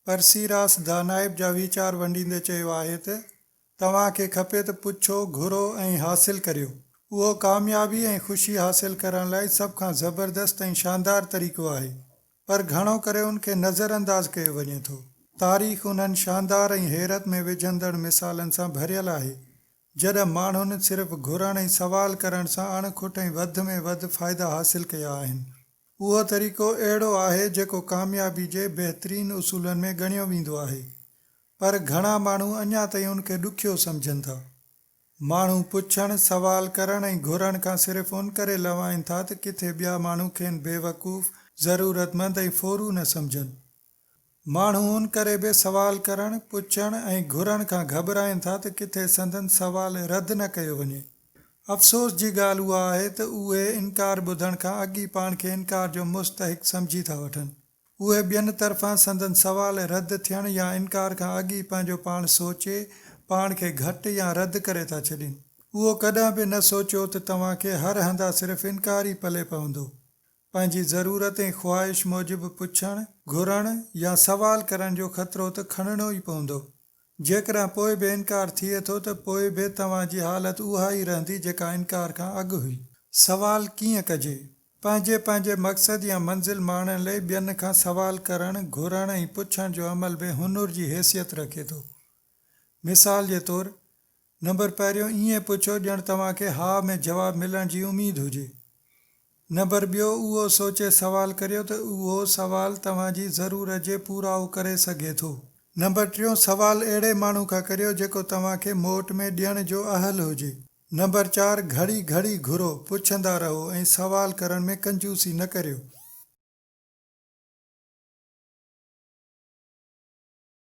پرسيراس دانائپ جا ويچار ونڊيندي چيو آهي ته، توهان کي کپي ته پڇو، گهرو ۽ حاصل ڪريو. اهو ڪاميابي ۽ خوشي حاصل ڪرڻ لاء سڀ کان زبردست ۽ شاندار طريقو آهي. پر گهڻو ڪري ان کي نظرانداز ڪيو وڃي ٿو. تاريخ انهن شاندار ۽ حيرت ۾ وجهندڙ مثالن سان ڀريل آهي، جڏهن ماڻهن صرف گهرڻ ۽ سوال ڪرڻ سان اڻ کٽ ۽ وڌ ۾ وڌ فائدا حاصل ڪيا آهن. اهو طريقو اهڙو آهي جيڪو ڪاميابي جي بهترين اصولن ۾ ڳڻيو ويندو آهي. پر گهڻا ماڻهو اڃا تائين ان کي ڏکيو سمجهن ٿا. ماڻهو پڇڻ، سوال ڪرڻ ۽ گهرڻ کان صرف ان ڪري لنوائين ٿا ته ڪٿي ٻيا ماڻهو کين بيوقوف، ضرورتمند ۽ ڦورو نه سمجهن. ماڻهو ان ڪري به سوال ڪرڻ، پڇڻ ۽ گهرڻ کان گهٻرائين ٿا ته ڪٿي سندن سوال رد نه ڪيو وڃي. افسوس جي ڳالهه اها آهي ته اهي انڪار ٻڌڻ کان اڳ ئي پاڻ کي انڪار جو مستحق سمجهي ٿا وٺن. اهي ٻين طرفان سندن سوال رد ٿيڻ يا انڪار کان اڳ ئي پنهنجو پاڻ سوچي، پاڻ کي گهٽ يا رد ڪري ٿا ڇڏين. اهو ڪڏهن به نه سوچيو ته توهان کي هر هنڌان صرف انڪار ئي پلي پوندو. پنهنجي ضرورت ۽ خواهش موجب پڇڻ، گهرڻ يا سوال ڪرڻ جو خطرو ته کڻڻو ئي پوندو. جيڪڏهن پوء به انڪار ٿئي ٿو ته پوء به توهان جي حالت اها ئي رهندي جيڪا انڪار کان اڳ هئي. سوال ڪيئن ڪجي؟ پنهنجي پنهنجي مقصد يا منزل ماڻڻ لئي ٻين کان سوال ڪرڻ، گهرڻ ۽ پڇڻ جو عمل به هنر جي حيثيت رکي ٿو. مثال جي طور، نمبر پهريون ائين پڇو ڄڻ توهان کي ها ۾ جواب ملڻ جي اميد هجي. نمبر ٻيو اهو سوچي سوال ڪريو ته اهو سوال توهان جي ضرورت جي پورائو ڪري سگهي ٿو. نمبر ٽيون سوال اهڙي ماڻهو کان ڪريو جيڪو توهان کي موٽ ۾ ڏيڻ جو اهل هجي. نمبر چار گهڙي گهڙي گهرو، پڇندا رهو ۽ سوال ڪرڻ ۾ ڪنجوسي نه ڪريو.